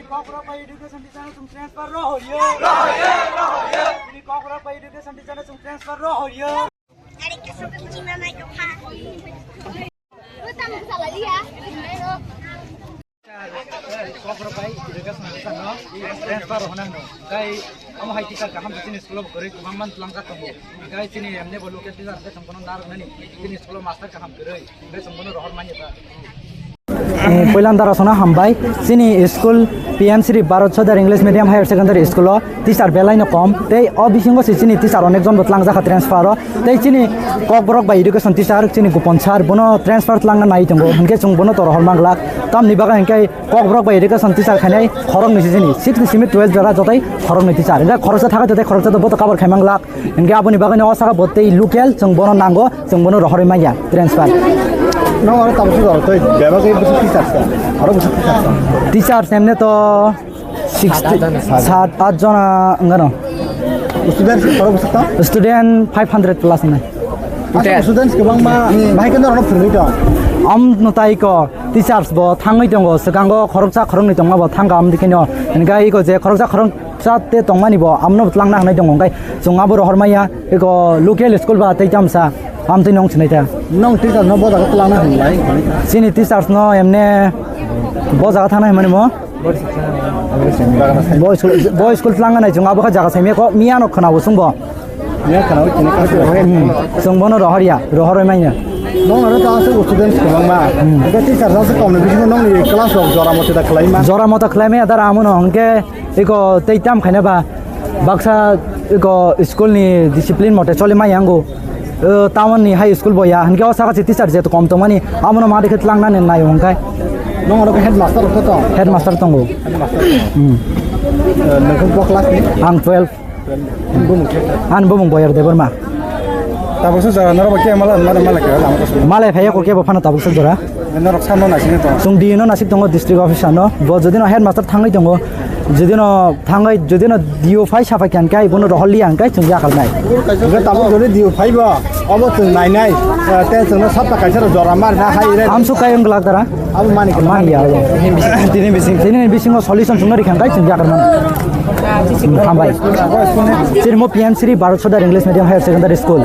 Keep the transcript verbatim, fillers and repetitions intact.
Kokborok bai education teacher no chwng transfer rw horiya. Rw horiya, rw horiya. Chini Kokborok bai education teacher no chwng transfer rw horiya. Kokborok bai education teacher no transfer rw hwnang no. Kai amo hai teacher kaham chini school o kwrwi kwbangma twlang jak tongo. Kai chini emne bo local teacher khe chwng bono narwknani chini school o master kaham kwrwi. Hwnkhe chwng bono rohor manya ta. Eh, puilan dara sona hambai. Chini school P M Shri Bharat Sodar English Medium Higher Secondary School o teacher belai no kom. Tei o bisingo se chini teacher onek jon bo twlang jakha transfer o. Tei chini Kokborok bai education teacher chini Gopon sir bono transfer twlangna nai tongo. Hwnkhe chwng bono to rohor manglak. Tamni bagwi hwnkhe Kokborok bai education teacher khainai khoroknwi se chini six ni simi twelve jora jotai khoroknwi teacher. Hwnkhe khoroksa thakai jotai khoroksa to boto cover khai manglak. Hwnkhe aboni bagwino o saka bo tei local chwng bono nango, chwng bono rohorwi manya transfer. Nang oro tabuk se jora tei bebak e bwswk teachers ka? Oro bwswk teachers ka? Teachers emne to sixty, sat, at jona wngano. Students oro bwswk ta? Student five hundred plus wngnai. Aswk students kwbangma bahai khe norokno phwrwngwi tong? Amno tai ko teachers bo thangwi tongo, swkango khoroksa khoroknwi tongma bo thangkha amdikheno. Hwnkhe iko je khoroksa khorok Chat te tongmani bo amno twlangna hwnwi tongo, hwnkhe chwng abo rohor maya eko local school ba tei tamsa amtwi nong sinai ta. Nong teacher no bo jaga twlangna hwnlai? Chini teachers no emne bo jaga thana hwnmani mo? Bo school, bo school twlangna nai chwng abo kha jaga saimya ko miya no khwna bo chwng bo. Miya khwna bo chini kasu. Hmm. Chwng bono rohor ya, rohor manya. Nong aro ta aswk students kwbangma. Hmm. Hwnkhe teacher sa se komni bisingo nongni class rok jora mota da khwlaima. Jora mota khwlaima ya dara amono hwnkhe Eko tei tam khaina ba baksa eko school ni discipline mote choli mai yango. O town ni high school bo ya, hwnkhe o saka se teacher je kom tongmani, amono ma dekhe twlangna ni nai hwnkhe. Nong oro headmaster rok to? Headmaster tongo. Headmaster tongo. Hmm. Eh, nokho bo class ni? Ang twelve. Bumung khe? Ani bumung Boyar Debbarma. Tabuk se jora norok bo khe mala, mala, mala khe lama kosom. Malai phaiya ko kebo phano tabuk se jora. Norok sano naising tongo. Chwng D O no nasik tongo district officer no. Bo jodi no headmaster thangwi tongo. Jodi no thangwi, jodi no D O phai saphai khe hwnkhe bono rohor liya hwnkhe chwng yakarnai. Hwnkhe tabuk jodi D O phai bo, obo chwng nainai. Eh, tei chwngno sapta kaisa rok jora mar na hai re. Amsuk kai wng glak dara. Abo mani khe mani ya. Tini bising, tini bisingo solution chwngno rikha hwnkhe chwng yakarmani. Hambai. Chirmo P M Shri Bharat Sodar English Medium Higher Secondary School.